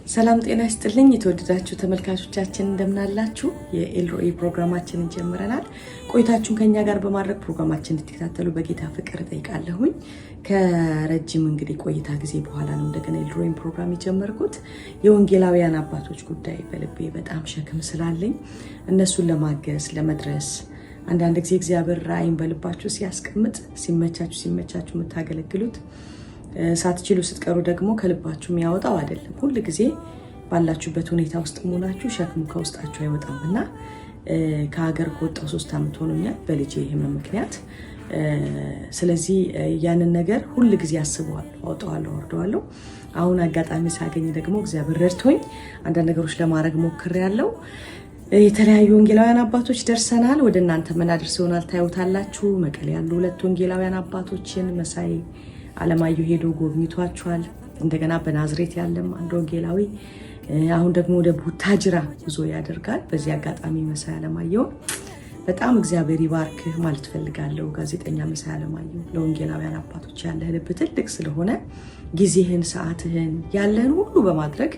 ሰላም ጤና ይስጥልኝ። የተወደዳችሁ ተመልካቾቻችን እንደምናላችሁ። የኤልሮኢ ፕሮግራማችንን ጀምረናል። ቆይታችሁን ከኛ ጋር በማድረግ ፕሮግራማችን እንድትከታተሉ በጌታ ፍቅር እጠይቃለሁኝ። ከረጅም እንግዲህ ቆይታ ጊዜ በኋላ ነው እንደገና ኤልሮኢን ፕሮግራም የጀመርኩት። የወንጌላውያን አባቶች ጉዳይ በልቤ በጣም ሸክም ስላለኝ እነሱን ለማገዝ ለመድረስ፣ አንዳንድ ጊዜ እግዚአብሔር ራእይን በልባችሁ ሲያስቀምጥ ሲመቻችሁ ሲመቻችሁ የምታገለግሉት፣ ሳትችሉ ስትቀሩ ደግሞ ከልባችሁ የሚያወጣው አይደለም። ሁል ጊዜ ባላችሁበት ሁኔታ ውስጥ መሆናችሁ ሸክሙ ከውስጣችሁ አይወጣም እና ከሀገር ከወጣሁ 3 ዓመት ሆኖኛል በልጄ ህመም ምክንያት። ስለዚህ ያንን ነገር ሁል ጊዜ አስበዋለሁ፣ አወጣዋለሁ፣ አወርደዋለሁ። አሁን አጋጣሚ ሳገኝ ደግሞ እግዚአብሔር ረድቶኝ አንዳንድ ነገሮች ለማድረግ ሞክሬያለሁ። የተለያዩ ወንጌላውያን አባቶች ደርሰናል። ወደ እናንተ ምናደርስ ይሆናል፣ ታዩታላችሁ። መቀሌ ያሉ ሁለት ወንጌላውያን አባቶችን መሳይ አለማየሁ ሄዶ ጎብኝቷቸዋል። እንደገና በናዝሬት ያለም አንድ ወንጌላዊ አሁን ደግሞ ወደ ቡታጅራ ጉዞ ያደርጋል። በዚህ አጋጣሚ መሳይ አለማየሁን በጣም እግዚአብሔር ይባርክህ ማለት ፈልጋለሁ። ጋዜጠኛ መሳይ አለማየሁ፣ ለወንጌላውያን አባቶች ያለህ ልብ ትልቅ ስለሆነ ጊዜህን፣ ሰዓትህን፣ ያለህን ሁሉ በማድረግ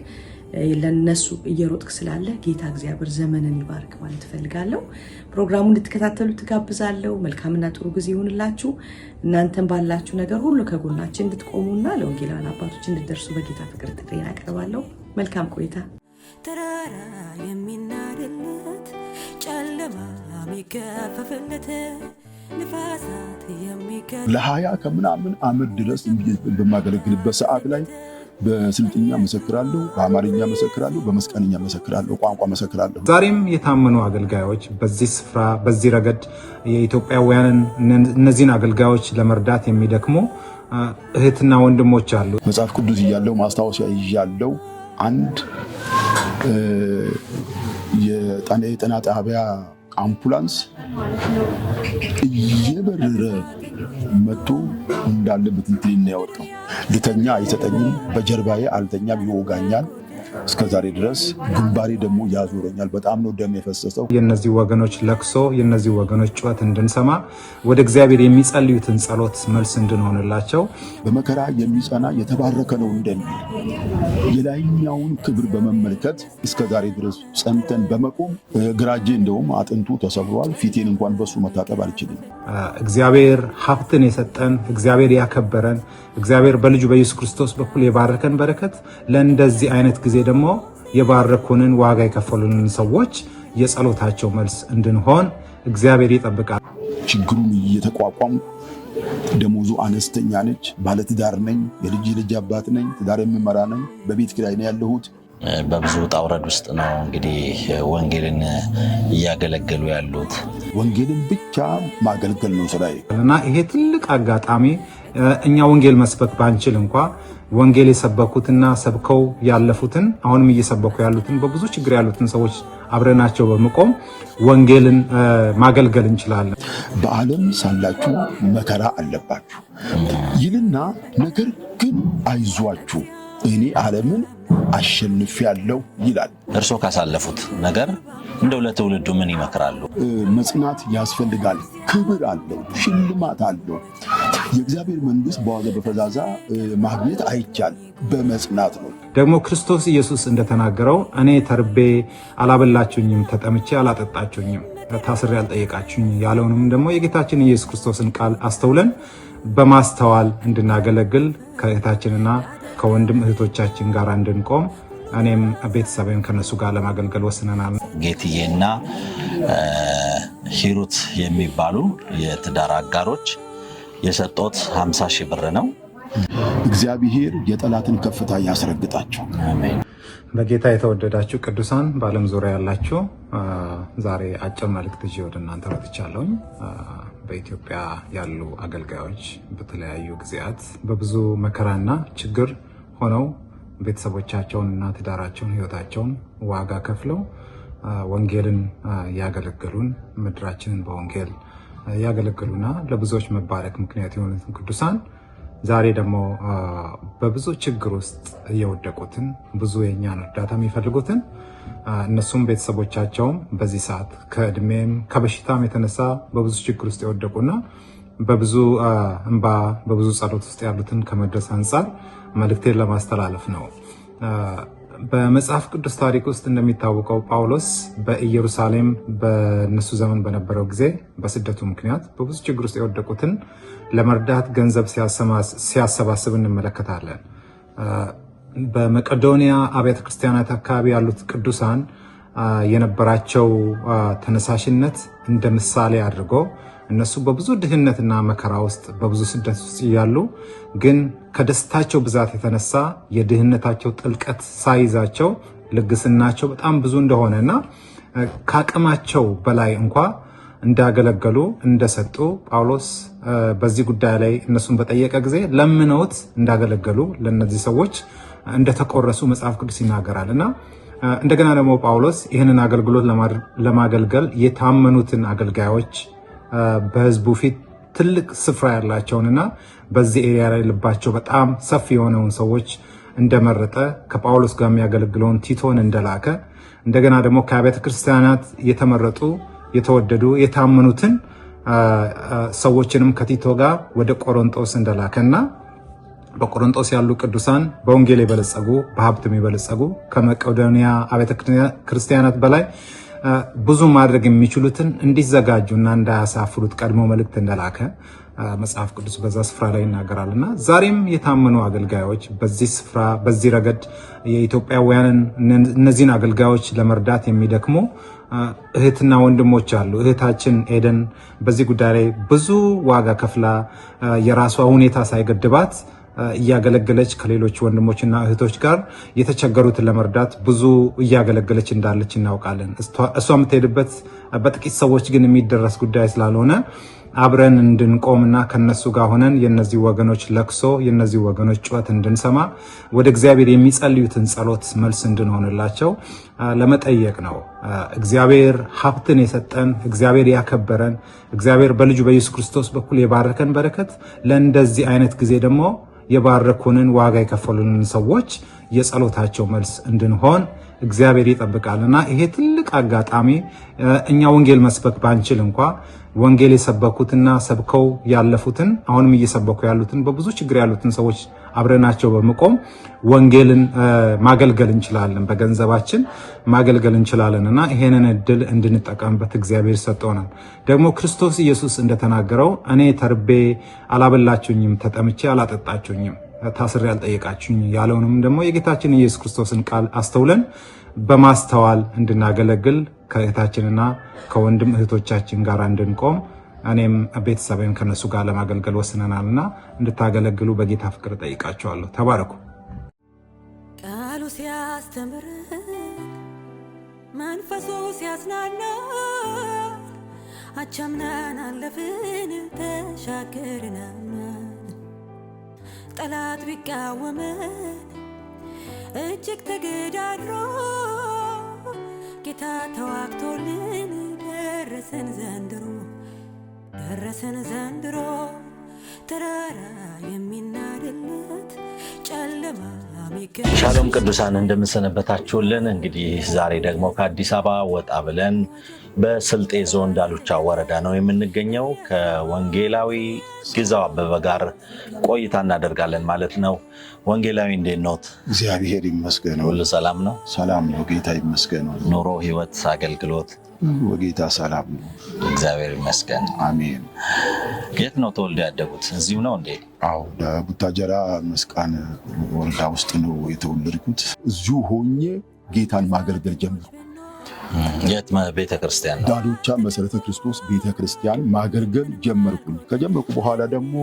ለነሱ እየሮጥክ ስላለ ጌታ እግዚአብሔር ዘመንህን ይባርክ ማለት እፈልጋለሁ። ፕሮግራሙ እንድትከታተሉ ትጋብዛለሁ። መልካምና ጥሩ ጊዜ ይሁንላችሁ። እናንተም ባላችሁ ነገር ሁሉ ከጎናችን እንድትቆሙና ለወንጌላውያን አባቶች እንድትደርሱ በጌታ ፍቅር ጥሪዬን አቀርባለሁ። መልካም ቆይታ። ተራራ የሚናድለት፣ ጨለማ የሚገፈፍለት፣ ንፋሳት የሚገ ለ20 ከምናምን ዓመት ድረስ በማገለግልበት ሰዓት ላይ በስልጥኛ መሰክራለሁ፣ በአማርኛ መሰክራለሁ፣ በመስቀንኛ መሰክራለሁ፣ ቋንቋ መሰክራለሁ። ዛሬም የታመኑ አገልጋዮች በዚህ ስፍራ በዚህ ረገድ የኢትዮጵያውያንን እነዚህን አገልጋዮች ለመርዳት የሚደክሙ እህትና ወንድሞች አሉ። መጽሐፍ ቅዱስ እያለው፣ ማስታወሻ ይዣለው፣ አንድ የጤና ጣቢያ አምቡላንስ እየበረረ መጥቶ እንዳለ ብትንትን ነው ያወጣው። ልተኛ አይሰጠኝም፣ በጀርባዬ አልተኛም፣ ይወጋኛል። እስከ ዛሬ ድረስ ግንባሬ ደግሞ ያዞረኛል። በጣም ነው ደም የፈሰሰው። የእነዚህ ወገኖች ለቅሶ፣ የእነዚህ ወገኖች ጩኸት እንድንሰማ፣ ወደ እግዚአብሔር የሚጸልዩትን ጸሎት መልስ እንድንሆንላቸው። በመከራ የሚጸና የተባረከ ነው እንደሚል የላይኛውን ክብር በመመልከት እስከ ዛሬ ድረስ ጸንተን በመቆም ግራ እጄ እንደውም አጥንቱ ተሰብሯል። ፊቴን እንኳን በሱ መታጠብ አልችልም። እግዚአብሔር ሀብትን የሰጠን፣ እግዚአብሔር ያከበረን፣ እግዚአብሔር በልጁ በኢየሱስ ክርስቶስ በኩል የባረከን በረከት ለእንደዚህ አይነት ጊዜ ደግሞ የባረኩንን፣ ዋጋ የከፈሉንን ሰዎች የጸሎታቸው መልስ እንድንሆን እግዚአብሔር ይጠብቃል። ችግሩን እየተቋቋም ደሞዙ አነስተኛ ነች። ባለትዳር ነኝ። የልጅ ልጅ አባት ነኝ። ትዳር የምመራ ነኝ። በቤት ኪራይ ነው ያለሁት። በብዙ ውጣ ውረድ ውስጥ ነው እንግዲህ ወንጌልን እያገለገሉ ያሉት። ወንጌልን ብቻ ማገልገል ነው ስራዬ። እና ይሄ ትልቅ አጋጣሚ እኛ ወንጌል መስበክ ባንችል እንኳ ወንጌል የሰበኩትና ሰብከው ያለፉትን፣ አሁንም እየሰበኩ ያሉትን፣ በብዙ ችግር ያሉትን ሰዎች አብረናቸው በመቆም ወንጌልን ማገልገል እንችላለን። በዓለም ሳላችሁ መከራ አለባችሁ ይልና ነገር ግን አይዟችሁ፣ እኔ ዓለምን አሸንፌአለሁ ይላል። እርስዎ ካሳለፉት ነገር እንደው ለትውልዱ ምን ይመክራሉ? መጽናት ያስፈልጋል። ክብር አለው፣ ሽልማት አለው። የእግዚአብሔር መንግስት በዋዛ በፈዛዛ ማግኘት አይቻልም፣ በመጽናት ነው። ደግሞ ክርስቶስ ኢየሱስ እንደተናገረው እኔ ተርቤ አላበላችሁኝም፣ ተጠምቼ አላጠጣችሁኝም፣ ታስሬ አልጠየቃችሁኝ ያለውንም ደግሞ የጌታችን ኢየሱስ ክርስቶስን ቃል አስተውለን በማስተዋል እንድናገለግል፣ ከእህታችንና ከወንድም እህቶቻችን ጋር እንድንቆም እኔም ቤተሰብም ከነሱ ጋር ለማገልገል ወስነናል። ጌትዬና ሂሩት የሚባሉ የትዳር አጋሮች የሰጡት 50 ሺህ ብር ነው። እግዚአብሔር የጠላትን ከፍታ ያስረግጣቸው። በጌታ የተወደዳችሁ ቅዱሳን በዓለም ዙሪያ ያላችሁ፣ ዛሬ አጭር መልእክት ይዤ ወደ እናንተ መጥቻለሁኝ። በኢትዮጵያ ያሉ አገልጋዮች በተለያዩ ጊዜያት በብዙ መከራና ችግር ሆነው ቤተሰቦቻቸውን እና ትዳራቸውን፣ ሕይወታቸውን ዋጋ ከፍለው ወንጌልን ያገለገሉን፣ ምድራችንን በወንጌል ያገለገሉና ለብዙዎች መባረክ ምክንያት የሆኑትን ቅዱሳን፣ ዛሬ ደግሞ በብዙ ችግር ውስጥ የወደቁትን፣ ብዙ የእኛን እርዳታ የሚፈልጉትን፣ እነሱም ቤተሰቦቻቸውም በዚህ ሰዓት ከእድሜም ከበሽታም የተነሳ በብዙ ችግር ውስጥ የወደቁና በብዙ እንባ በብዙ ጸሎት ውስጥ ያሉትን ከመድረስ አንጻር መልእክቴን ለማስተላለፍ ነው። በመጽሐፍ ቅዱስ ታሪክ ውስጥ እንደሚታወቀው ጳውሎስ በኢየሩሳሌም በእነሱ ዘመን በነበረው ጊዜ በስደቱ ምክንያት በብዙ ችግር ውስጥ የወደቁትን ለመርዳት ገንዘብ ሲያሰባስብ እንመለከታለን። በመቄዶንያ አብያተ ክርስቲያናት አካባቢ ያሉት ቅዱሳን የነበራቸው ተነሳሽነት እንደ ምሳሌ አድርጎ እነሱ በብዙ ድህነትና መከራ ውስጥ በብዙ ስደት ውስጥ እያሉ ግን ከደስታቸው ብዛት የተነሳ የድህነታቸው ጥልቀት ሳይዛቸው ልግስናቸው በጣም ብዙ እንደሆነና ከአቅማቸው በላይ እንኳ እንዳገለገሉ እንደሰጡ ጳውሎስ በዚህ ጉዳይ ላይ እነሱን በጠየቀ ጊዜ ለምነውት እንዳገለገሉ ለእነዚህ ሰዎች እንደተቆረሱ መጽሐፍ ቅዱስ ይናገራል። እና እንደገና ደግሞ ጳውሎስ ይህንን አገልግሎት ለማገልገል የታመኑትን አገልጋዮች፣ በሕዝቡ ፊት ትልቅ ስፍራ ያላቸውንና በዚህ area ላይ ልባቸው በጣም ሰፊ የሆነውን ሰዎች እንደመረጠ፣ ከጳውሎስ ጋር የሚያገለግለውን ቲቶን እንደላከ፣ እንደገና ደግሞ ከአብያተ ክርስቲያናት የተመረጡ፣ የተወደዱ፣ የታመኑትን ሰዎችንም ከቲቶ ጋር ወደ ቆሮንቶስ እንደላከና በቆሮንቶስ ያሉ ቅዱሳን በወንጌል የበለጸጉ፣ በሀብትም የበለጸጉ፣ ከመቄዶንያ አብያተ ክርስቲያናት በላይ ብዙ ማድረግ የሚችሉትን እንዲዘጋጁና እንዳያሳፍሩት ቀድሞ መልእክት እንደላከ መጽሐፍ ቅዱስ በዛ ስፍራ ላይ ይናገራል። እና ዛሬም የታመኑ አገልጋዮች በዚህ ስፍራ በዚህ ረገድ የኢትዮጵያውያንን እነዚህን አገልጋዮች ለመርዳት የሚደክሙ እህትና ወንድሞች አሉ። እህታችን ኤደን በዚህ ጉዳይ ላይ ብዙ ዋጋ ከፍላ የራሷ ሁኔታ ሳይገድባት እያገለገለች ከሌሎች ወንድሞችና እህቶች ጋር የተቸገሩትን ለመርዳት ብዙ እያገለገለች እንዳለች እናውቃለን። እሷ የምትሄድበት በጥቂት ሰዎች ግን የሚደረስ ጉዳይ ስላልሆነ አብረን እንድንቆምና ከነሱ ጋር ሆነን የነዚህ ወገኖች ለቅሶ፣ የነዚህ ወገኖች ጩኸት እንድንሰማ፣ ወደ እግዚአብሔር የሚጸልዩትን ጸሎት መልስ እንድንሆንላቸው ለመጠየቅ ነው። እግዚአብሔር ሀብትን የሰጠን፣ እግዚአብሔር ያከበረን፣ እግዚአብሔር በልጁ በኢየሱስ ክርስቶስ በኩል የባረከን በረከት ለእንደዚህ አይነት ጊዜ ደግሞ የባረኩንን፣ ዋጋ የከፈሉንን ሰዎች የጸሎታቸው መልስ እንድንሆን እግዚአብሔር ይጠብቃል። እና ይሄ ትልቅ አጋጣሚ እኛ ወንጌል መስበክ ባንችል እንኳ ወንጌል የሰበኩትና ሰብከው ያለፉትን፣ አሁንም እየሰበኩ ያሉትን፣ በብዙ ችግር ያሉትን ሰዎች አብረናቸው በመቆም ወንጌልን ማገልገል እንችላለን፣ በገንዘባችን ማገልገል እንችላለን። እና ይሄንን እድል እንድንጠቀምበት እግዚአብሔር ሰጥቶናል። ደግሞ ክርስቶስ ኢየሱስ እንደተናገረው እኔ ተርቤ አላበላችሁኝም፣ ተጠምቼ አላጠጣችሁኝም፣ ታስሬ አልጠየቃችሁኝ ያለውንም ደግሞ የጌታችን ኢየሱስ ክርስቶስን ቃል አስተውለን በማስተዋል እንድናገለግል ከእህታችንና ከወንድም እህቶቻችን ጋር እንድንቆም እኔም ቤተሰብም ከነሱ ጋር ለማገልገል ወስነናልና እንድታገለግሉ በጌታ ፍቅር እጠይቃችኋለሁ። ተባረኩ። ቃሉ ሲያስተምረን፣ መንፈሱ ሲያጽናና አቻምናን አለፍን፣ ተሻገርን አምናን። ጠላት ቢቃወመን እጅግ ተገዳድሮ ጌታ ተዋግቶልን ደረሰን ዘንድሮ፣ ደረሰን ዘንድሮ። ተራራ የሚናድለት፣ ጨለማ ሻሎም ቅዱሳን፣ እንደምንሰነበታችሁልን። እንግዲህ ዛሬ ደግሞ ከአዲስ አበባ ወጣ ብለን በስልጤ ዞን ዳሎቻ ወረዳ ነው የምንገኘው። ከወንጌላዊ ግዛው አበበ ጋር ቆይታ እናደርጋለን ማለት ነው። ወንጌላዊ፣ እንዴት ኖት? እግዚአብሔር ይመስገነው። ሁሉ ሰላም ነው? ሰላም ነው፣ ጌታ ይመስገነው። ኑሮ፣ ህይወት፣ አገልግሎት? በጌታ ሰላም ነው። እግዚአብሔር ይመስገን። አሜን። የት ነው ተወልደው ያደጉት? እዚሁ ነው እንዴ? አዎ፣ ቡታጀራ መስቃን ወረዳ ውስጥ ነው የተወለድኩት። እዚሁ ሆኜ ጌታን ማገልገል ጀመርኩ። የት ቤተክርስቲያን ነው? ዳሎቻ መሰረተ ክርስቶስ ቤተክርስቲያን ማገልገል ጀመርኩኝ። ከጀመርኩ በኋላ ደግሞ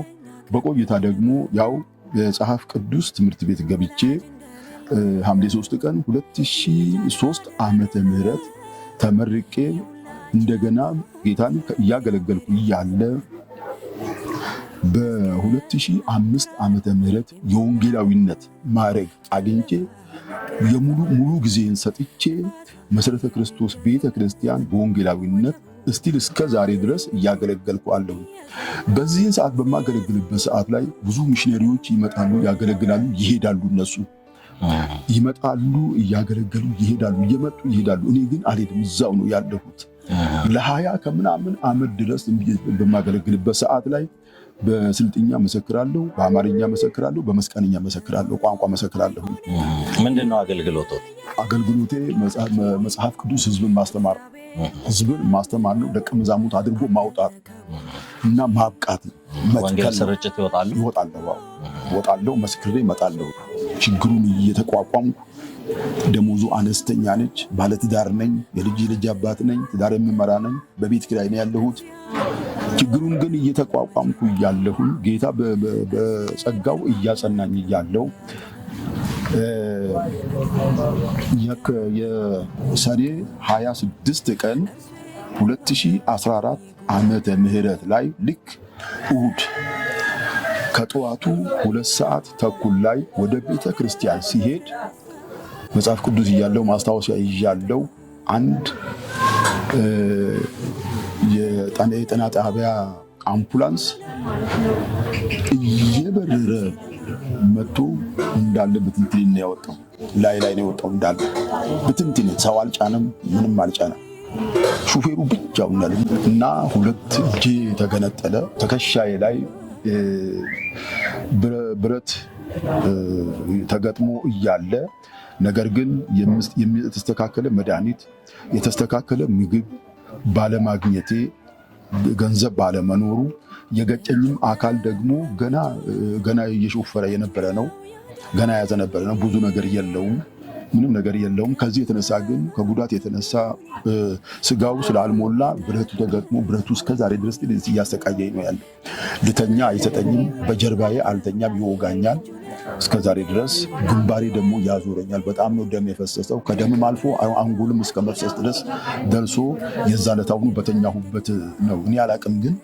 በቆይታ ደግሞ ያው የመጽሐፍ ቅዱስ ትምህርት ቤት ገብቼ ሐምሌ 3 ቀን 2003 ዓመተ ምህረት ተመርቄ እንደገና ጌታን እያገለገልኩ እያለ በ2005 ዓመተ ምህረት የወንጌላዊነት ማዕረግ አግኝቼ የሙሉ ሙሉ ጊዜን ሰጥቼ መሰረተ ክርስቶስ ቤተ ክርስቲያን በወንጌላዊነት still እስከ ዛሬ ድረስ እያገለገልኩ አለሁ። በዚህን ሰዓት በማገለግልበት ሰዓት ላይ ብዙ ሚሽነሪዎች ይመጣሉ፣ ያገለግላሉ፣ ይሄዳሉ። እነሱ ይመጣሉ፣ እያገለገሉ ይሄዳሉ፣ እየመጡ ይሄዳሉ። እኔ ግን አልሄድም፣ እዛው ነው ያለሁት። ለ20 ከምናምን ዓመት ድረስ በማገለግልበት ሰዓት ላይ በስልጥኛ መሰክራለሁ፣ በአማርኛ መሰክራለሁ፣ በመስቀንኛ መሰክራለሁ፣ ቋንቋ መሰክራለሁ። ምንድን ነው አገልግሎቶት? አገልግሎቴ መጽሐፍ ቅዱስ ህዝብን ማስተማር ህዝብን ማስተማር ነው። ደቀ መዛሙርት አድርጎ ማውጣት እና ማብቃት ነው። ወንጌል ስርጭት ይወጣሉ? ይወጣለሁ፣ እወጣለሁ፣ መስክሬ እመጣለሁ። ችግሩን እየተቋቋምኩ ደሞዙ አነስተኛ ነች። ባለትዳር ነኝ። የልጅ ልጅ አባት ነኝ። ትዳር የምመራ ነኝ። በቤት ኪራይ ነው ያለሁት። ችግሩን ግን እየተቋቋምኩ እያለሁኝ ጌታ በጸጋው እያጸናኝ እያለው የሰኔ 26 ቀን 2014 ዓመተ ምህረት ላይ ልክ እሁድ ከጠዋቱ 2:30 ላይ ወደ ቤተ ክርስቲያን ሲሄድ መጽሐፍ ቅዱስ እያለው ማስታወሻ ይዣለው አንድ የጤና ጣቢያ አምቡላንስ እየበረረ መጥቶ እንዳለ ብትንትን ነው ያወጣው። ላይ ላይ ነው የወጣው እንዳለ ብትንትን። ሰው አልጫነም፣ ምንም አልጫነም። ሹፌሩ ብቻውን ያለ እና ሁለት እጄ ተገነጠለ። ትከሻዬ ላይ ብረት ተገጥሞ እያለ ነገር ግን የተስተካከለ መድኃኒት የተስተካከለ ምግብ ባለማግኘቴ ገንዘብ ባለመኖሩ የገጨኝም አካል ደግሞ ገና ገና እየሾፈረ የነበረ ነው። ገና የያዘ ነበረ ነው። ብዙ ነገር የለውም፣ ምንም ነገር የለውም። ከዚህ የተነሳ ግን ከጉዳት የተነሳ ስጋው ስላልሞላ ብረቱ ተገጥሞ ብረቱ እስከዛሬ ድረስ እያሰቃየኝ ነው ያለው። ልተኛ አይሰጠኝም። በጀርባዬ አልተኛም፣ ይወጋኛል እስከዛሬ ድረስ። ግንባሬ ደግሞ ያዞረኛል። በጣም ነው ደም የፈሰሰው። ከደምም አልፎ አንጎልም እስከ መፍሰስ ድረስ ደርሶ የዛ ለታሁኑ በተኛሁበት ነው። እኔ አላቅም ግን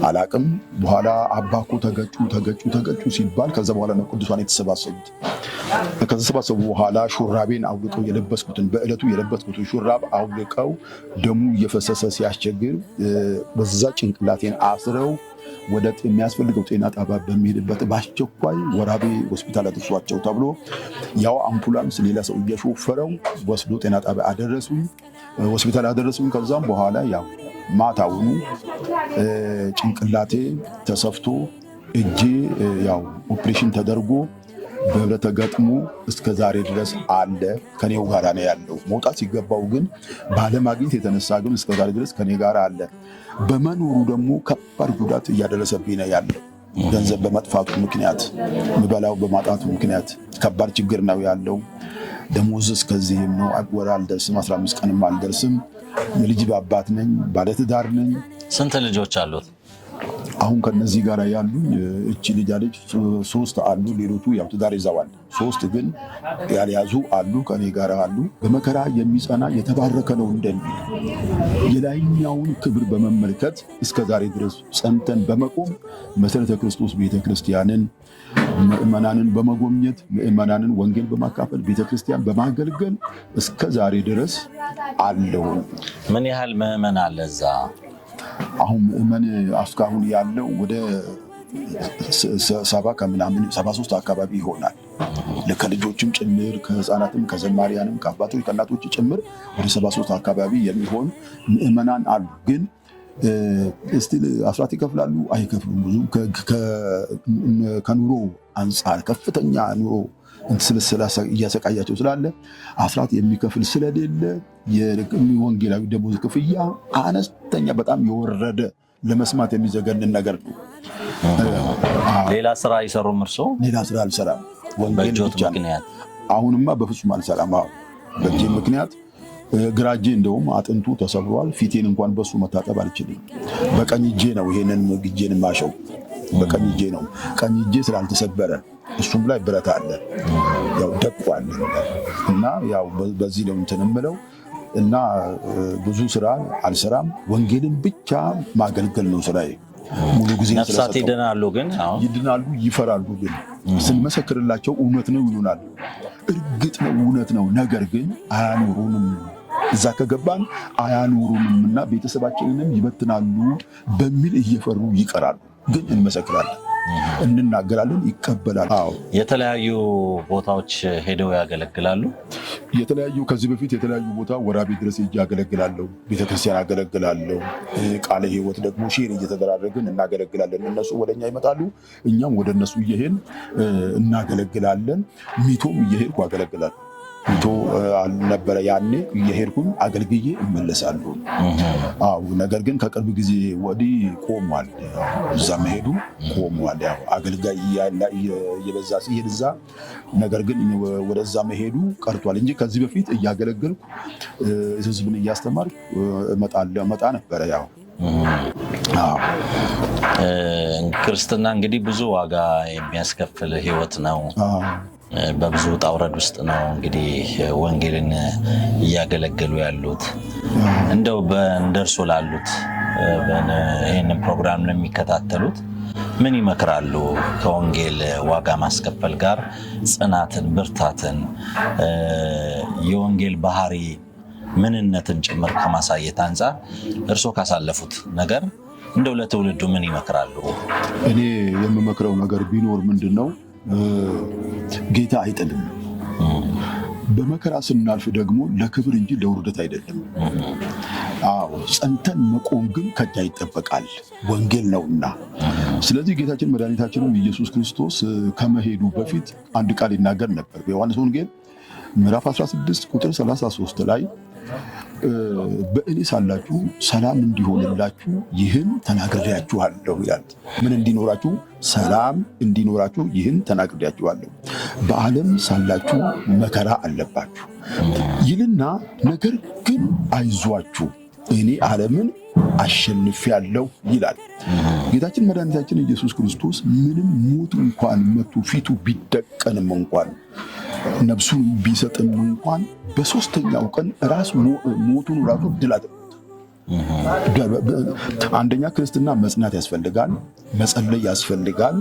አላቅም። በኋላ አባኮ ተገጩ ተገጩ ተገጩ ሲባል ከዛ በኋላ ነው ቅዱሳን የተሰባሰቡት። ከተሰባሰቡ በኋላ ሹራቤን አውልቀው የለበስኩትን በዕለቱ የለበስኩትን ሹራብ አውልቀው ደሙ እየፈሰሰ ሲያስቸግር በዛ ጭንቅላቴን አስረው ወደ የሚያስፈልገው ጤና ጣቢያ በሚሄድበት በአስቸኳይ ወራቤ ሆስፒታል አድርሷቸው ተብሎ ያው አምቡላንስ ሌላ ሰው እየሾፈረው ወስዶ ጤና ጣቢያ አደረሱኝ፣ ሆስፒታል አደረሱኝ። ከዛም በኋላ ያው ማታውኑ ጭንቅላቴ ተሰፍቶ እጄ ያው ኦፕሬሽን ተደርጎ በብረት ተገጥሞ እስከ ዛሬ ድረስ አለ። ከኔው ጋር ነው ያለው። መውጣት ሲገባው ግን ባለማግኘት የተነሳ ግን እስከ ዛሬ ድረስ ከኔ ጋር አለ። በመኖሩ ደግሞ ከባድ ጉዳት እያደረሰብኝ ነው ያለው። ገንዘብ በመጥፋቱ ምክንያት፣ ምበላው በማጣቱ ምክንያት ከባድ ችግር ነው ያለው። ደሞዝ እስከዚህም ነው። ወር አልደርስም፣ 15 ቀንም አልደርስም። የልጅ አባት ነኝ፣ ባለትዳር ነኝ። ስንት ልጆች አሉት? አሁን ከነዚህ ጋር ያሉኝ እቺ ልጅ አለች፣ 3 አሉ። ሌሎቹ ያው ትዳር ይዘዋል። 3 ግን ያልያዙ አሉ፣ ከኔ ጋር አሉ። በመከራ የሚጸና የተባረከ ነው እንደሚል የላይኛውን ክብር በመመልከት እስከ ዛሬ ድረስ ጸንተን በመቆም መሰረተ ክርስቶስ ቤተክርስቲያንን ምዕመናንን በመጎብኘት ምዕመናንን ወንጌል በማካፈል ቤተክርስቲያን በማገልገል እስከ ዛሬ ድረስ አለው። ምን ያህል ምዕመን አለ እዛ? አሁን ምዕመን እስካሁን ያለው ወደ 70 ከምናምን 73 አካባቢ ይሆናል። ከልጆችም ጭምር ከህፃናትም ከዘማሪያንም ከአባቶች ከእናቶች ጭምር ወደ 73 አካባቢ የሚሆን ምዕመናን አሉ። ግን እስቲል አስራት ይከፍላሉ አይከፍሉም? ብዙ ከኑሮ አንጻር ከፍተኛ ኑሮ እያሰቃያቸው ስላለ አስራት የሚከፍል ስለሌለ የወንጌላዊ ደሞዝ ክፍያ አነስተኛ በጣም የወረደ ለመስማት የሚዘገንን ነገር ነው። ሌላ ስራ አይሰሩም እርሶ? ሌላ ስራ አልሰራም። ወንጌል በእጆት ብቻ ነው። ምክንያት? አሁንማ በፍጹም አልሰራም። አዎ በእጄ ምክንያት ግራ እጄ እንደውም አጥንቱ ተሰብሯል። ፊቴን እንኳን በሱ መታጠብ አልችልም። በቀኝ እጄ ነው ይሄንን እጄን ማሸው በቀኝ እጄ ነው። ቀኝ እጄ ስላልተሰበረ እሱም ላይ ብረት አለ ያው ደቋል እና ያው በዚህ ነው እንትን የምለው እና ብዙ ስራ አልሰራም። ወንጌልን ብቻ ማገልገል ነው ስራዬ። ሙሉ ጊዜ ነፍሳት ስለሰጠው ይድናሉ ግን አሁን ይድናሉ፣ ይፈራሉ። ግን ስንመሰክርላቸው እውነት ነው ይሉናል። እርግጥ ነው እውነት ነው። ነገር ግን አያኖሩንም። እዛ ከገባን አያኖሩንም እና ቤተሰባችንንም ይበትናሉ በሚል እየፈሩ ይቀራሉ። ግን እንመሰክራለን። እንናገራለን፣ ይቀበላል። አዎ። የተለያዩ ቦታዎች ሄደው ያገለግላሉ። የተለያዩ ከዚህ በፊት የተለያዩ ቦታ ወራቤ ድረስ ሄጄ አገለግላለሁ። ቤተክርስቲያን አገለግላለሁ። ቃለ ሕይወት ደግሞ share እየተደራረግን እናገለግላለን። እነሱ ወደኛ ይመጣሉ፣ እኛም ወደ እነሱ እየሄድን እናገለግላለን። ሚቶም እየሄድኩ አገለግላለሁ። ሚቶ ነበረ ያኔ እየሄድኩኝ አገልግዬ እመለሳለሁ። አዎ፣ ነገር ግን ከቅርብ ጊዜ ወዲህ ቆሟል። እዛ መሄዱ ቆሟል። ያው አገልጋይ እየበዛ ሲሄድ እዛ ነገር ግን ወደዛ መሄዱ ቀርቷል እንጂ ከዚህ በፊት እያገለገልኩ ህዝብን እያስተማርኩ እመጣ ነበረ። ያው አዎ። ክርስትና እንግዲህ ብዙ ዋጋ የሚያስከፍል ህይወት ነው። በብዙ ውጣ ውረድ ውስጥ ነው እንግዲህ ወንጌልን እያገለገሉ ያሉት። እንደው እንደርሶ ላሉት ይህንን ፕሮግራም ለሚከታተሉት ምን ይመክራሉ? ከወንጌል ዋጋ ማስከፈል ጋር ጽናትን፣ ብርታትን፣ የወንጌል ባህሪ ምንነትን ጭምር ከማሳየት አንጻር እርሶ ካሳለፉት ነገር እንደው ለትውልዱ ምን ይመክራሉ? እኔ የምመክረው ነገር ቢኖር ምንድን ነው፣ ጌታ አይጥልም። በመከራ ስናልፍ ደግሞ ለክብር እንጂ ለውርደት አይደለም። አዎ፣ ጸንተን መቆም ግን ከኛ ይጠበቃል፣ ወንጌል ነውና። ስለዚህ ጌታችን መድኃኒታችንም ኢየሱስ ክርስቶስ ከመሄዱ በፊት አንድ ቃል ይናገር ነበር። በዮሐንስ ወንጌል ምዕራፍ 16 ቁጥር 33 ላይ በእኔ ሳላችሁ ሰላም እንዲሆንላችሁ ይህን ተናግሬያችኋለሁ ይላል። ምን እንዲኖራችሁ? ሰላም እንዲኖራችሁ ይህን ተናግሬያችኋለሁ። በዓለም ሳላችሁ መከራ አለባችሁ ይልና ነገር ግን አይዟችሁ እኔ ዓለምን አሸንፌአለሁ ይላል። ጌታችን መድኃኒታችን ኢየሱስ ክርስቶስ ምንም ሞት እንኳን መቶ ፊቱ ቢደቀንም እንኳን ነፍሱን ቢሰጥም እንኳን በሶስተኛው ቀን ራሱ ሞቱን ራሱ ድል አድርጎታል። አንደኛ ክርስትና መጽናት ያስፈልጋል፣ መጸለይ ያስፈልጋል፣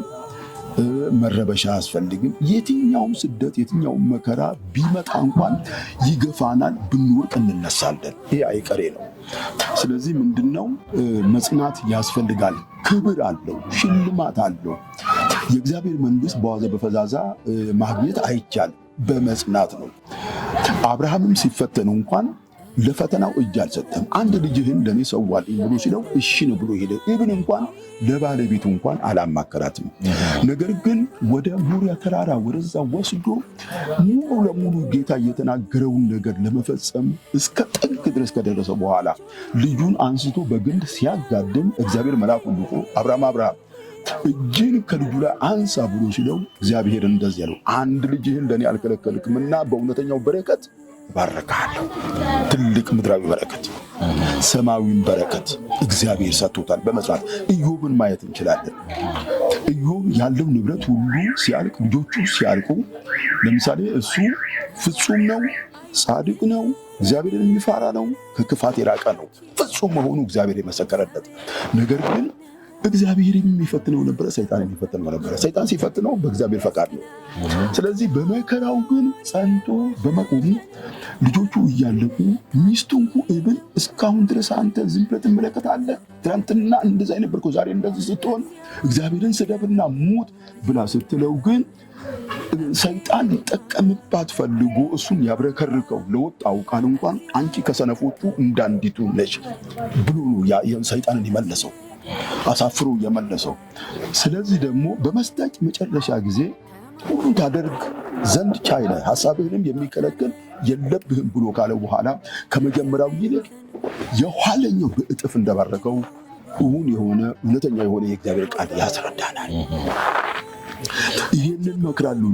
መረበሻ አያስፈልግም። የትኛውም ስደት የትኛውም መከራ ቢመጣ እንኳን ይገፋናል፣ ብንወድቅ እንነሳለን። ይሄ አይቀሬ ነው። ስለዚህ ምንድነው መጽናት ያስፈልጋል። ክብር አለው፣ ሽልማት አለው። የእግዚአብሔር መንግስት በዋዛ በፈዛዛ ማግኘት አይቻልም፣ በመጽናት ነው። አብርሃምም ሲፈተን እንኳን ለፈተናው እጅ አልሰጠም። አንድ ልጅህን ለእኔ ሰዋልኝ ብሎ ሲለው እሺ ነው ብሎ ሄደ። ኢብን እንኳን ለባለቤቱ እንኳን አላማከራትም። ነገር ግን ወደ ሞሪያ ተራራ ወደዛ ወስዶ ሙሉ ለሙሉ ጌታ የተናገረውን ነገር ለመፈጸም እስከ ጥግ ድረስ ከደረሰ በኋላ ልጁን አንስቶ በግንድ ሲያጋድም እግዚአብሔር መልአኩን ልኮ አብርሃም አብርሃም እጅን ከልጁ ላይ አንሳ ብሎ ሲለው እግዚአብሔር እንደዚህ ያለው አንድ ልጅህን ለእኔ አልከለከልክምና በእውነተኛው በረከት እባርክሃለሁ። ትልቅ ምድራዊ በረከት፣ ሰማያዊን በረከት እግዚአብሔር ሰጥቶታል። በመጽናት ኢዮብን ማየት እንችላለን። ኢዮብ ያለው ንብረት ሁሉ ሲያልቅ፣ ልጆቹ ሲያልቁ፣ ለምሳሌ እሱ ፍጹም ነው፣ ጻድቅ ነው፣ እግዚአብሔርን የሚፈራ ነው፣ ከክፋት የራቀ ነው። ፍጹም መሆኑ እግዚአብሔር የመሰከረለት። ነገር ግን እግዚአብሔር የሚፈትነው ነበረ፣ ሰይጣን የሚፈትነው ነበረ። ሰይጣን ሲፈትነው በእግዚአብሔር ፈቃድ ነው። ስለዚህ በመከራው ግን ጸንቶ በመቆሙ ልጆቹ እያለቁ ሚስቱ እንኳ እብን እስካሁን ድረስ አንተ ዝም ብለህ ትመለከታለህ፣ ትናንትና እንደዛ ነበርከው፣ ዛሬ እንደዚህ ስትሆን እግዚአብሔርን ስደብና ሙት ብላ ስትለው ግን ሰይጣን ሊጠቀምባት ፈልጎ እሱን ያብረከርከው ለወጣው ቃል እንኳን አንቺ ከሰነፎቹ እንዳንዲቱ ነሽ ብሎ ነው ሰይጣንን የመለሰው፣ አሳፍሮ የመለሰው። ስለዚህ ደግሞ በመስጠት መጨረሻ ጊዜ ሁሉ ታደርግ ዘንድ ቻይ ነህ፣ ሐሳብህንም የሚከለክል የለብህም ብሎ ካለ በኋላ ከመጀመሪያው ይልቅ የኋለኛው በእጥፍ እንደባረከው እውን የሆነ እውነተኛ የሆነ የእግዚአብሔር ቃል ያስረዳናል። ይህንን መክራለሁ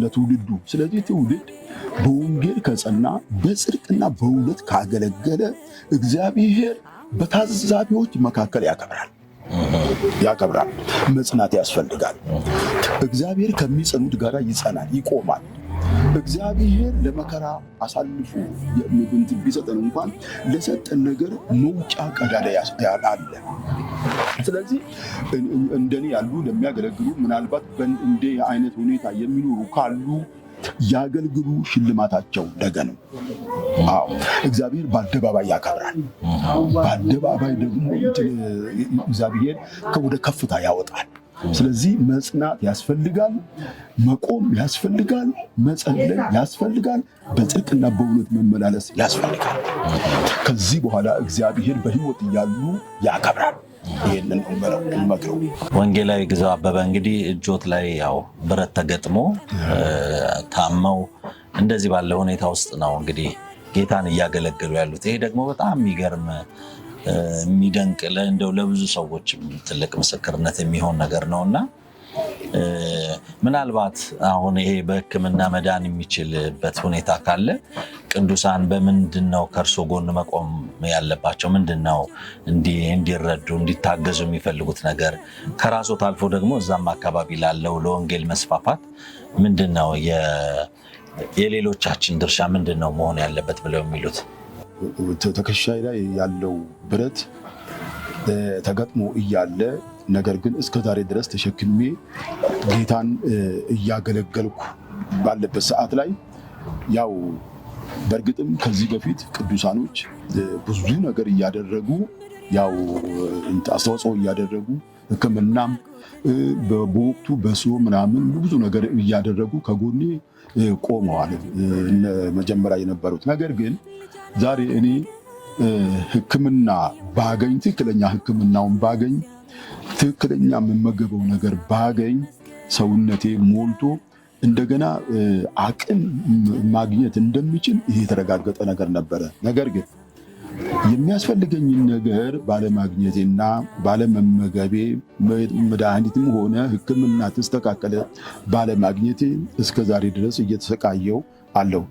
ለትውልዱ። ስለዚህ ትውልድ በወንጌል ከጸና በጽድቅና በእውነት ካገለገለ እግዚአብሔር በታዛቢዎች መካከል ያከብራል ያከብራል። መጽናት ያስፈልጋል። እግዚአብሔር ከሚጸኑት ጋር ይጸናል፣ ይቆማል። እግዚአብሔር ለመከራ አሳልፎ እንትን ቢሰጠን እንኳን ለሰጠን ነገር መውጫ ቀዳዳ አለ። ስለዚህ እንደኔ ያሉ ለሚያገለግሉ ምናልባት እንደ አይነት ሁኔታ የሚኖሩ ካሉ ያገልግሉ፣ ሽልማታቸው ነገ ነው። አዎ እግዚአብሔር በአደባባይ ያከብራል። በአደባባይ ደግሞ እግዚአብሔር ወደ ከፍታ ያወጣል። ስለዚህ መጽናት ያስፈልጋል፣ መቆም ያስፈልጋል፣ መጸለይ ያስፈልጋል፣ በጽድቅና በእውነት መመላለስ ያስፈልጋል። ከዚህ በኋላ እግዚአብሔር በሕይወት እያሉ ያከብራል። ይህንን መክረው። ወንጌላዊ ግዛው አበበ እንግዲህ እጆት ላይ ያው ብረት ተገጥሞ ታመው እንደዚህ ባለ ሁኔታ ውስጥ ነው እንግዲህ ጌታን እያገለገሉ ያሉት። ይሄ ደግሞ በጣም የሚገርም የሚደንቅ እንደው ለብዙ ሰዎች ትልቅ ምስክርነት የሚሆን ነገር ነው እና ምናልባት አሁን ይሄ በሕክምና መዳን የሚችልበት ሁኔታ ካለ ቅዱሳን በምንድን ነው ከእርሶ ጎን መቆም ያለባቸው? ምንድን ነው እንዲረዱ እንዲታገዙ የሚፈልጉት ነገር? ከራሶት አልፎ ደግሞ እዛም አካባቢ ላለው ለወንጌል መስፋፋት ምንድን ነው የሌሎቻችን ድርሻ ምንድን ነው መሆን ያለበት ብለው የሚሉት? ትከሻዬ ላይ ያለው ብረት ተገጥሞ እያለ ነገር ግን እስከ ዛሬ ድረስ ተሸክሜ ጌታን እያገለገልኩ ባለበት ሰዓት ላይ ያው በእርግጥም ከዚህ በፊት ቅዱሳኖች ብዙ ነገር እያደረጉ ያው አስተዋጽኦ እያደረጉ ሕክምናም በወቅቱ በሶ ምናምን ብዙ ነገር እያደረጉ ከጎኔ ቆመዋል መጀመሪያ የነበሩት። ነገር ግን ዛሬ እኔ ሕክምና ባገኝ፣ ትክክለኛ ሕክምናውን ባገኝ፣ ትክክለኛ የምመገበው ነገር ባገኝ፣ ሰውነቴ ሞልቶ እንደገና አቅም ማግኘት እንደሚችል ይሄ የተረጋገጠ ነገር ነበረ። ነገር ግን የሚያስፈልገኝን ነገር ባለማግኘቴና ባለመመገቤ፣ መድኃኒትም ሆነ ሕክምና ተስተካከለ ባለማግኘቴ እስከ ዛሬ ድረስ እየተሰቃየው አለው።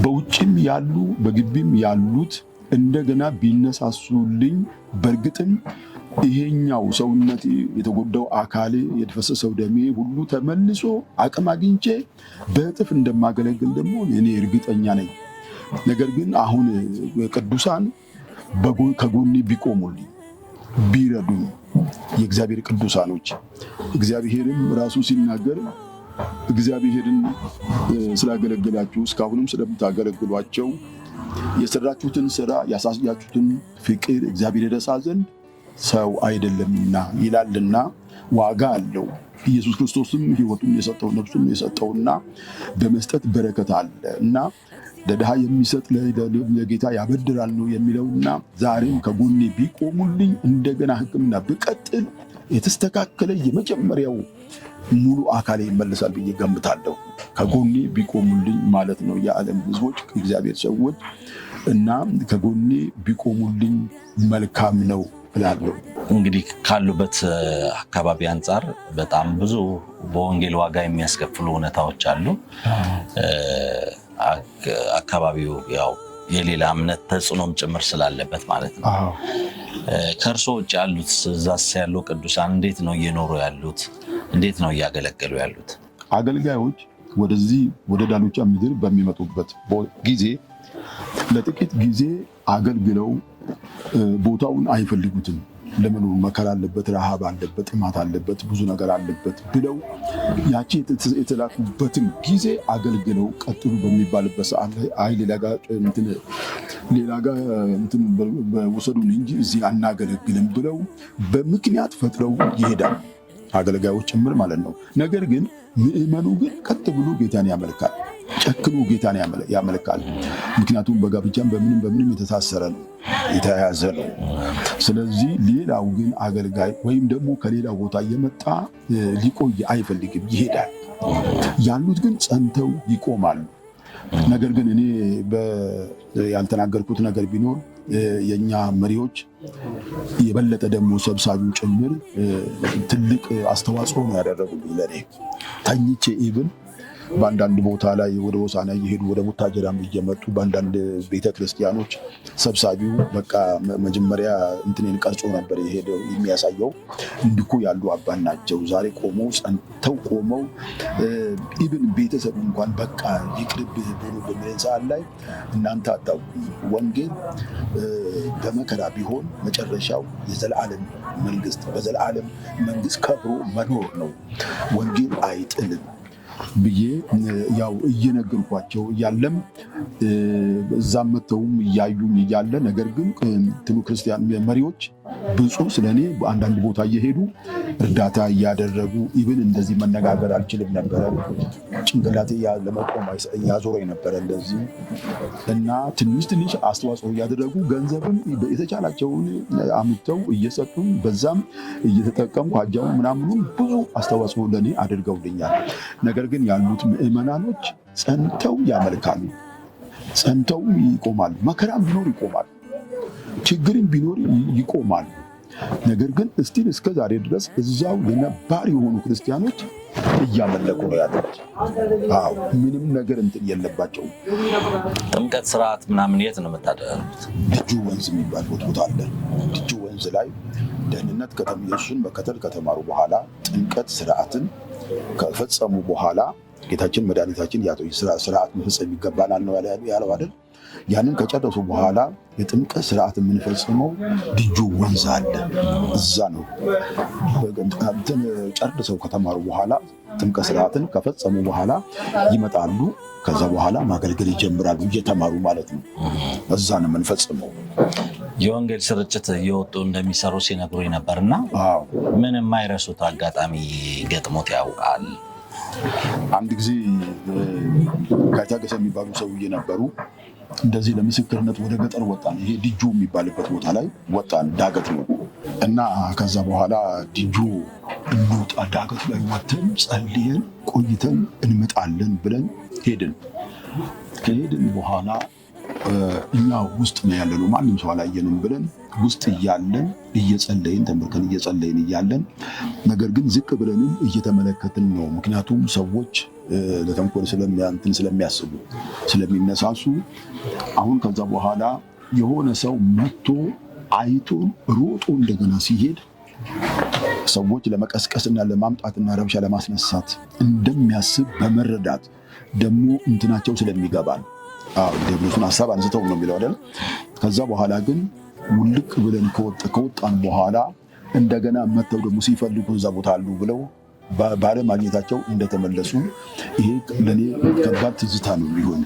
በውጭም ያሉ በግቢም ያሉት እንደገና ቢነሳሱልኝ በእርግጥም ይሄኛው ሰውነቴ፣ የተጎዳው አካሌ፣ የተፈሰሰው ደሜ ሁሉ ተመልሶ አቅም አግኝቼ በእጥፍ እንደማገለግል ደግሞ እኔ እርግጠኛ ነኝ። ነገር ግን አሁን ቅዱሳን ከጎኔ ቢቆሙልኝ፣ ቢረዱኝ፣ የእግዚአብሔር ቅዱሳኖች፣ እግዚአብሔርም ራሱ ሲናገር እግዚአብሔርን ስላገለገላችሁ እስካሁንም ስለምታገለግሏቸው የሰራችሁትን ስራ ያሳያችሁትን ፍቅር እግዚአብሔር ይረሳ ዘንድ ሰው አይደለምና ይላልና ዋጋ አለው። ኢየሱስ ክርስቶስም ሕይወቱን የሰጠው፣ ነፍሱን የሰጠውና በመስጠት በረከት አለ እና ለድሃ የሚሰጥ ለጌታ ያበድራል ነው የሚለውና ዛሬም ከጎኔ ቢቆሙልኝ፣ እንደገና ሕክምና ብቀጥል የተስተካከለ የመጀመሪያው ሙሉ አካሌ ይመለሳል ብዬ ገምታለሁ። ከጎኔ ቢቆሙልኝ ማለት ነው። የዓለም ሕዝቦች፣ እግዚአብሔር ሰዎች እና ከጎኔ ቢቆሙልኝ መልካም ነው እላለሁ። እንግዲህ ካሉበት አካባቢ አንጻር በጣም ብዙ በወንጌል ዋጋ የሚያስከፍሉ እውነታዎች አሉ። አካባቢው ያው የሌላ እምነት ተጽዕኖም ጭምር ስላለበት ማለት ነው። ከእርሶ ውጭ ያሉት እዛስ ያሉ ቅዱሳን እንዴት ነው እየኖሩ ያሉት? እንዴት ነው እያገለገሉ ያሉት? አገልጋዮች ወደዚህ ወደ ዳሎቻ ምድር በሚመጡበት ጊዜ ለጥቂት ጊዜ አገልግለው ቦታውን አይፈልጉትም። ለምኑ መከራ አለበት፣ ረሃብ አለበት፣ ጥማት አለበት፣ ብዙ ነገር አለበት ብለው ያቺ የተላኩበትን ጊዜ አገልግለው ቀጥሉ በሚባልበት ሰዓት ላይ አይ ሌላ ጋ እንትን ውሰዱን እንጂ እዚህ አናገለግልም ብለው በምክንያት ፈጥረው ይሄዳል። አገልጋዮች ጭምር ማለት ነው። ነገር ግን ምዕመኑ ግን ቀጥ ብሎ ጌታን ያመልካል። ጨክኖ ጌታን ያመልካል። ምክንያቱም በጋብቻም በምንም በምንም የተሳሰረ ነው፣ የተያያዘ ነው። ስለዚህ ሌላው ግን አገልጋይ ወይም ደግሞ ከሌላ ቦታ እየመጣ ሊቆይ አይፈልግም፣ ይሄዳል። ያሉት ግን ጸንተው ይቆማሉ። ነገር ግን እኔ ያልተናገርኩት ነገር ቢኖር የእኛ መሪዎች የበለጠ ደግሞ ሰብሳቢው ጭምር ትልቅ አስተዋጽኦ ነው ያደረጉልኝ ለእኔ። ተኝቼ even በአንዳንድ ቦታ ላይ ወደ ሆሳዕና እየሄዱ፣ ወደ ቡታጀራም እየመጡ በአንዳንድ ቤተክርስቲያኖች ሰብሳቢው በቃ መጀመሪያ እንትኔን ቀርጾ ነበር የሄደው፣ የሚያሳየው እንዲኩ ያሉ አባት ናቸው። ዛሬ ቆመው፣ ጸንተው ቆመው even ቤተሰብ እንኳን በቃ ይቅርብህ ብሎ በሚለን ሰዓት ላይ እናንተ አታውቁም፣ ወንጌል በመከራ ቢሆን መጨረሻው የዘላለም መንግስት፣ በዘላለም መንግስት ከብሮ መኖር ነው። ወንጌል አይጥልም ብዬ ያው እየነገርኳቸው እያለም እዛም መተውም እያዩም እያለ ነገር ግን እንትኑ ክርስቲያን መሪዎች ብፁዕ ስለ እኔ በአንዳንድ ቦታ እየሄዱ እርዳታ እያደረጉ even እንደዚህ መነጋገር አልችልም ነበረ። ጭንቅላቴ ለመቆም እያዞረኝ ነበረ እንደዚህ እና ትንሽ ትንሽ አስተዋጽኦ እያደረጉ ገንዘብም የተቻላቸውን አምጥተው እየሰጡኝ በዛም እየተጠቀምኩ አጃውን ምናምኑም ብዙ አስተዋጽኦ ለእኔ አድርገውልኛል። ነገር ግን ያሉት ምዕመናኖች ጸንተው ያመልካሉ፣ ጸንተው ይቆማሉ። መከራም ቢኖር ይቆማሉ፣ ችግርም ቢኖር ይቆማሉ። ነገር ግን still እስከ ዛሬ ድረስ እዛው የነባር የሆኑ ክርስቲያኖች እያመለኩ ነው ያሉት። አዎ ምንም ነገር እንትን የለባቸውም። ጥምቀት ስርዓት ምናምን የት ነው የምታደርጉት? ድጁ ወንዝ የሚባል ቦታ አለ። ድጁ ወንዝ ላይ ደህንነት ኢየሱስን መከተል ከተማሩ በኋላ ጥምቀት ስርዓትን ከፈጸሙ በኋላ ጌታችን መድኃኒታችን ስርዓት መፈጸም ይገባናል ነው ያለው አይደል? ያንን ከጨረሱ በኋላ የጥምቀት ስርዓት የምንፈጽመው ድጁ ወንዝ አለ፣ እዛ ነው። ጨርሰው ከተማሩ በኋላ ጥምቀት ስርዓትን ከፈጸሙ በኋላ ይመጣሉ። ከዛ በኋላ ማገልገል ይጀምራሉ፣ እየተማሩ ማለት ነው። እዛ ነው የምንፈጽመው። የወንጌል ስርጭት እየወጡ እንደሚሰሩ ሲነግሩኝ ነበርና ምን የማይረሱት አጋጣሚ ገጥሞት ያውቃል? አንድ ጊዜ ጋይታገሰ የሚባሉ ሰውዬ ነበሩ። እንደዚህ ለምስክርነት ወደ ገጠር ወጣን። ይሄ ዲጆ የሚባልበት ቦታ ላይ ወጣን፣ ዳገት ነው እና ከዛ በኋላ ዲጆ እንውጣ፣ ዳገቱ ላይ ወተን ጸልየን ቆይተን እንመጣለን ብለን ሄድን። ከሄድን በኋላ እኛ ውስጥ ነው ያለነው፣ ማንም ሰው አላየንም ብለን ውስጥ እያለን እየጸለይን ተንበርከን እየጸለይን እያለን ነገር ግን ዝቅ ብለንም እየተመለከትን ነው። ምክንያቱም ሰዎች ለተንኮል ስለሚያንትን ስለሚያስቡ ስለሚነሳሱ። አሁን ከዛ በኋላ የሆነ ሰው መጥቶ አይቶን ሮጦ እንደገና ሲሄድ ሰዎች ለመቀስቀስና ለማምጣትና ረብሻ ለማስነሳት እንደሚያስብ በመረዳት ደግሞ እንትናቸው ስለሚገባን ዲያብሎስን ሀሳብ አንስተው ነው የሚለው አይደል? ከዛ በኋላ ግን ውልቅ ብለን ከወጣን በኋላ እንደገና መተው ደግሞ ሲፈልጉ እዛ ቦታ አሉ ብለው ባለማግኘታቸው እንደተመለሱ ይሄ ለእኔ ከባድ ትዝታ ነው የሚሆን።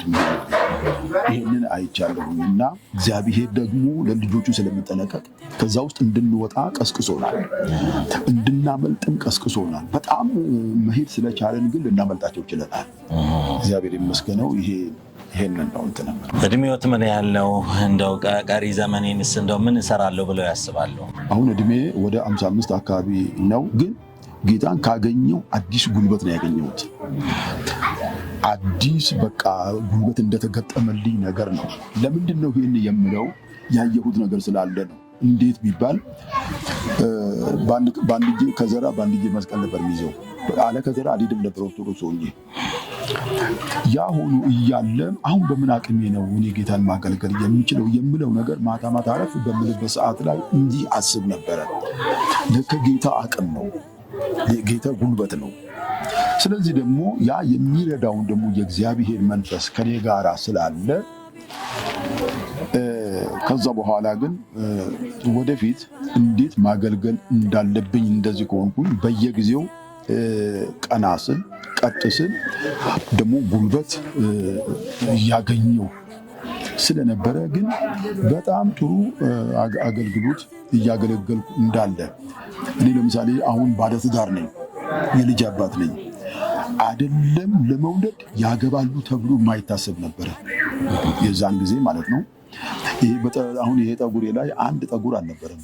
ይህንን አይቻለሁኝ እና እግዚአብሔር ደግሞ ለልጆቹ ስለሚጠነቀቅ ከዛ ውስጥ እንድንወጣ ቀስቅሶናል፣ እንድናመልጥም ቀስቅሶናል። በጣም መሄድ ስለቻለን ግን ልናመልጣቸው ችለናል። እግዚአብሔር ይመስገነው። ይሄንን ነው እንትን እድሜዎት ምን ያህል ነው? እንደው ቀሪ ዘመኔንስ እንደው ምን እሰራለሁ ብለው ያስባሉ? አሁን እድሜ ወደ 55 አካባቢ ነው። ግን ጌታን ካገኘው አዲስ ጉልበት ነው ያገኘሁት። አዲስ በቃ ጉልበት እንደተገጠመልኝ ነገር ነው። ለምንድን ነው ይህን የምለው? ያየሁት ነገር ስላለ ነው። እንዴት ቢባል በአንድ እጄ ከዘራ በአንድ እጄ መስቀል ነበር የሚይዘው። አለ ከዘራ አልሄድም ነበር ኦርቶዶክስ ሆኜ። ያ ሆኖ እያለ አሁን በምን አቅሜ ነው እኔ ጌታን ማገልገል የሚችለው የምለው ነገር ማታ ማታ አረፍ በምልበት ሰዓት ላይ እንዲህ አስብ ነበረ። ለካ ጌታ አቅም ነው፣ ጌታ ጉልበት ነው። ስለዚህ ደግሞ ያ የሚረዳውን ደግሞ የእግዚአብሔር መንፈስ ከኔ ጋራ ስላለ ከዛ በኋላ ግን ወደፊት እንዴት ማገልገል እንዳለብኝ እንደዚህ ከሆንኩኝ በየጊዜው ቀና ስል ቀጥ ስል ደግሞ ጉልበት እያገኘው ስለነበረ ግን በጣም ጥሩ አገልግሎት እያገለገልኩ እንዳለ እኔ ለምሳሌ አሁን ባለትዳር ነኝ፣ የልጅ አባት ነኝ። አይደለም ለመውለድ ያገባሉ ተብሎ የማይታሰብ ነበረ የዛን ጊዜ ማለት ነው። አሁን ይሄ ጠጉሬ ላይ አንድ ጠጉር አልነበረም።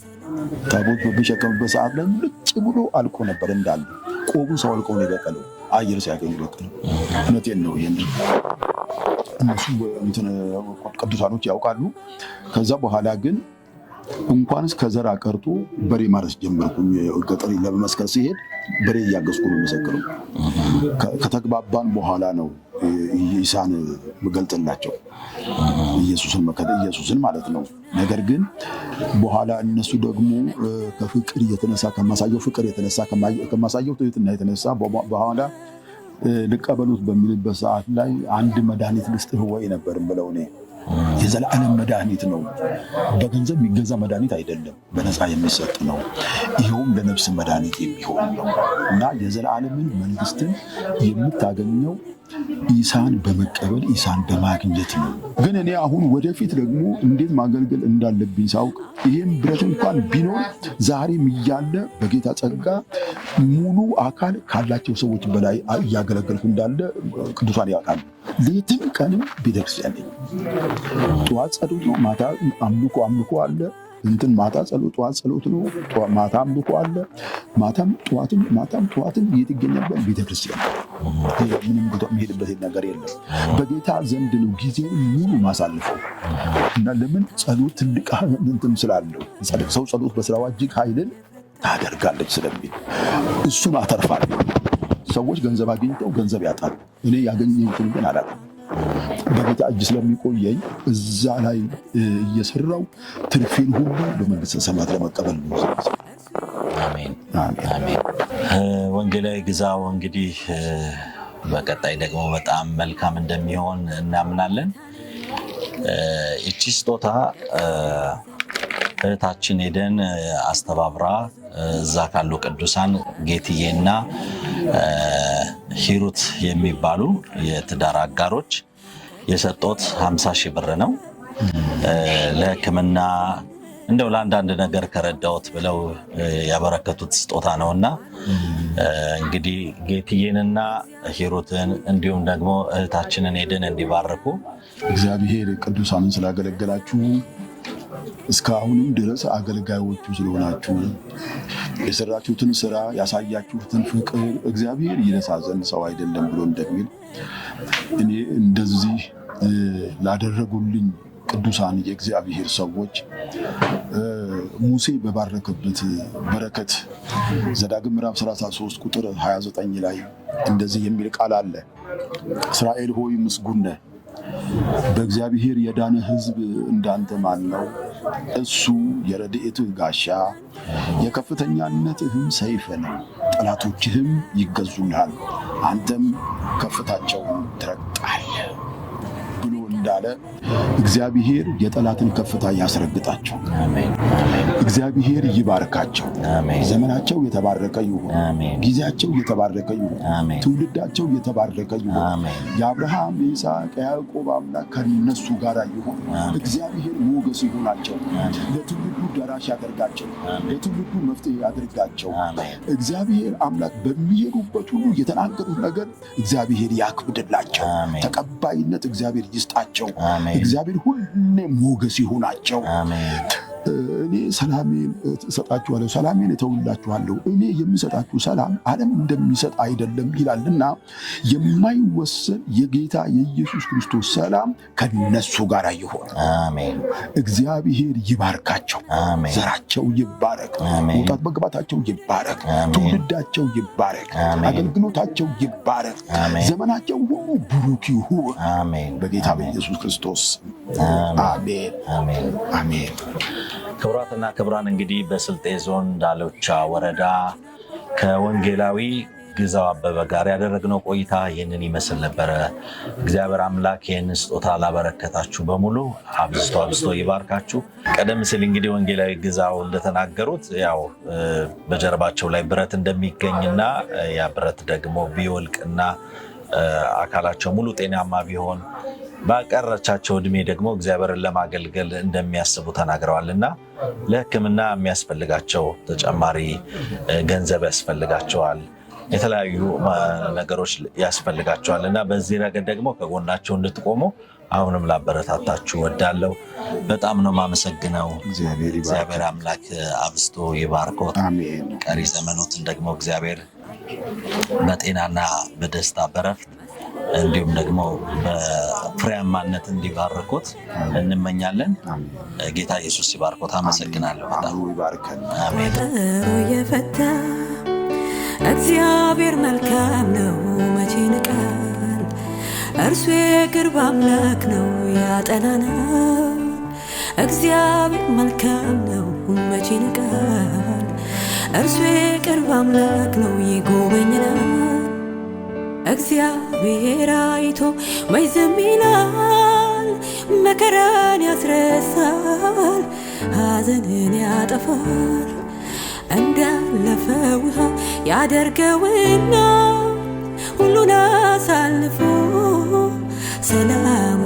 ታቦት በሚሸከምበት ሰዓት ላይ ልጭ ብሎ አልቆ ነበር እንዳለ። ቆቡ ሰው አልቆ ነው የበቀለው፣ አየር ሲያገኝ በቀለው። እውነቴን ነው። ይሄን እነሱ ቅዱሳኖች ያውቃሉ። ከዛ በኋላ ግን እንኳንስ ከዘራ ቀርቶ በሬ ማረስ ጀመርኩኝ። ገጠር ለመመስከር ሲሄድ በሬ እያገዝኩ ነው የመሰክረው። ከተግባባን በኋላ ነው ኢሳን ምገልጥላቸው ኢየሱስን ኢየሱስን ማለት ነው። ነገር ግን በኋላ እነሱ ደግሞ ከፍቅር የተነሳ ከማሳየው ፍቅር የተነሳ ከማሳየው ትህትና የተነሳ በኋላ ልቀበሉት በሚልበት ሰዓት ላይ አንድ መድኃኒት ልስጥህ ወይ ነበር ብለው እኔ የዘላለም መድኃኒት ነው። በገንዘብ የሚገዛ መድኃኒት አይደለም፣ በነፃ የሚሰጥ ነው። ይኸውም ለነፍስ መድኃኒት የሚሆን ነው እና የዘላለምን መንግስትን የምታገኘው ኢሳን በመቀበል ኢሳን በማግኘት ነው። ግን እኔ አሁን ወደፊት ደግሞ እንዴት ማገልገል እንዳለብኝ ሳውቅ ይህም ብረት እንኳን ቢኖር ዛሬም እያለ በጌታ ጸጋ ሙሉ አካል ካላቸው ሰዎች በላይ እያገለገልኩ እንዳለ ቅዱሳን ያውቃሉ። ሌትም ቀንም ቤተክርስቲያን ነኝ። ጠዋት ጸሎት ነው፣ ማታ አምልኮ አለ። እንትን ማታ ጸሎት፣ ጠዋት ጸሎት ነው፣ ማታ አምልኮ አለ። ማታም ጠዋትም ማታም ጠዋትም የት ይገኛል? ቤተክርስቲያን። ምንም ቦታ የሚሄድበት ነገር የለም። በጌታ ዘንድ ነው ጊዜውን ሙሉ ማሳልፈው እና ለምን ጸሎት ትልቅ እንትን ስላለው ሰው ጸሎት በስራዋ እጅግ ኃይልን ታደርጋለች ስለሚል እሱን አተርፋለሁ። ሰዎች ገንዘብ አግኝተው ገንዘብ ያጣሉ። እኔ ያገኘሁትን ግን አላጣም። በጌታ እጅ ስለሚቆየኝ እዛ ላይ እየሰራው ትርፌን ሁሉ በመንግስተ ሰማያት ለመቀበል ነው። አሜን አሜን። ወንጌላዊ ግዛው እንግዲህ በቀጣይ ደግሞ በጣም መልካም እንደሚሆን እናምናለን። ይቺ ስጦታ እህታችን ኤደን አስተባብራ እዛ ካሉ ቅዱሳን ጌትዬና ሂሩት የሚባሉ የትዳር አጋሮች የሰጡት 50 ሺህ ብር ነው። ለሕክምና እንደው ለአንዳንድ ነገር ከረዳሁት ብለው ያበረከቱት ስጦታ ነውና እንግዲህ ጌትዬንና ሂሩትን እንዲሁም ደግሞ እህታችንን ኤደን እንዲባርኩ እግዚአብሔር ቅዱሳንን ስላገለገላችሁ እስካሁንም ድረስ አገልጋዮቹ ስለሆናችሁ የሰራችሁትን ስራ ያሳያችሁትን ፍቅር እግዚአብሔር ይረሳ ዘንድ ሰው አይደለም ብሎ እንደሚል እኔ እንደዚህ ላደረጉልኝ ቅዱሳን የእግዚአብሔር ሰዎች ሙሴ በባረከበት በረከት ዘዳግም ምዕራፍ 33 ቁጥር 29 ላይ እንደዚህ የሚል ቃል አለ። እስራኤል ሆይ ምስጉን ነህ፣ በእግዚአብሔር የዳነ ሕዝብ እንዳንተ ማን ነው? እሱ የረድኤትህ ጋሻ የከፍተኛነትህም ሰይፍ ነው። ጠላቶችህም ይገዙልሃል፣ አንተም ከፍታቸውን ትረግጣለህ ብሎ እንዳለ እግዚአብሔር የጠላትን ከፍታ ያስረግጣቸው። እግዚአብሔር ይባርካቸው። ዘመናቸው የተባረከ ይሁን። ጊዜያቸው የተባረከ ይሁን። ትውልዳቸው የተባረከ ይሁን። የአብርሃም የይስሐቅ የያዕቆብ አምላክ ከነሱ ጋር ይሁን። እግዚአብሔር ሞገስ ይሁናቸው። ለትውልዱ ደራሽ ያደርጋቸው። ለትውልዱ መፍትሄ ያደርጋቸው። እግዚአብሔር አምላክ በሚሄዱበት ሁሉ የተናገሩት ነገር እግዚአብሔር ያክብድላቸው። ተቀባይነት እግዚአብሔር ይስጣቸው። እግዚአብሔር ሁሌ ሞገስ ይሁናቸው። እኔ ሰላሜን እሰጣችኋለሁ፣ ሰላሜን እተውላችኋለሁ፣ እኔ የምሰጣችሁ ሰላም ዓለም እንደሚሰጥ አይደለም ይላልና የማይወሰን የጌታ የኢየሱስ ክርስቶስ ሰላም ከነሱ ጋር ይሆን። እግዚአብሔር ይባርካቸው። ዘራቸው ይባረክ። መውጣት መግባታቸው ይባረክ። ትውልዳቸው ይባረክ። አገልግሎታቸው ይባረክ። ዘመናቸው ሁሉ ብሩክ ይሁን በጌታ በኢየሱስ ክርስቶስ አሜን፣ አሜን። ክቡራትና ክቡራን እንግዲህ በስልጤ ዞን ዳሎቻ ወረዳ ከወንጌላዊ ግዛው አበበ ጋር ያደረግነው ቆይታ ይህንን ይመስል ነበረ። እግዚአብሔር አምላክ ይህንን ስጦታ ላበረከታችሁ በሙሉ አብዝቶ አብዝቶ ይባርካችሁ። ቀደም ሲል እንግዲህ ወንጌላዊ ግዛው እንደተናገሩት ያው በጀርባቸው ላይ ብረት እንደሚገኝና ያ ብረት ደግሞ ቢወልቅና አካላቸው ሙሉ ጤናማ ቢሆን ባቀረቻቸው እድሜ ደግሞ እግዚአብሔርን ለማገልገል እንደሚያስቡ ተናግረዋል እና ለሕክምና የሚያስፈልጋቸው ተጨማሪ ገንዘብ ያስፈልጋቸዋል፣ የተለያዩ ነገሮች ያስፈልጋቸዋል እና በዚህ ረገድ ደግሞ ከጎናቸው እንድትቆሙ አሁንም ላበረታታችሁ ወዳለው። በጣም ነው የማመሰግነው። እግዚአብሔር አምላክ አብዝቶ ይባርኮት። ቀሪ ዘመኖትን ደግሞ እግዚአብሔር በጤናና በደስታ በረፍት እንዲሁም ደግሞ በፍሬያማነት እንዲባርኮት እንመኛለን። ጌታ ኢየሱስ ይባርኮት። አመሰግናለሁ። በጣም አሜን። ቋጠሮ የፈታ እግዚአብሔር መልካም ነው፣ መቼ ንቃል? እርሱ የቅርብ አምላክ ነው፣ ያጠናናል። እግዚአብሔር መልካም ነው፣ መቼ ንቃል? እርሱ የቅርብ አምላክ ነው፣ ይጎበኝናል። እግዚአብሔር አይቶ መች ዝም ይላል? መከራን ያስረሳል፣ ሐዘንን ያጠፋል። እንዳለፈ ውሃ ያደርገውና ሁሉን አሳልፎ ሰላም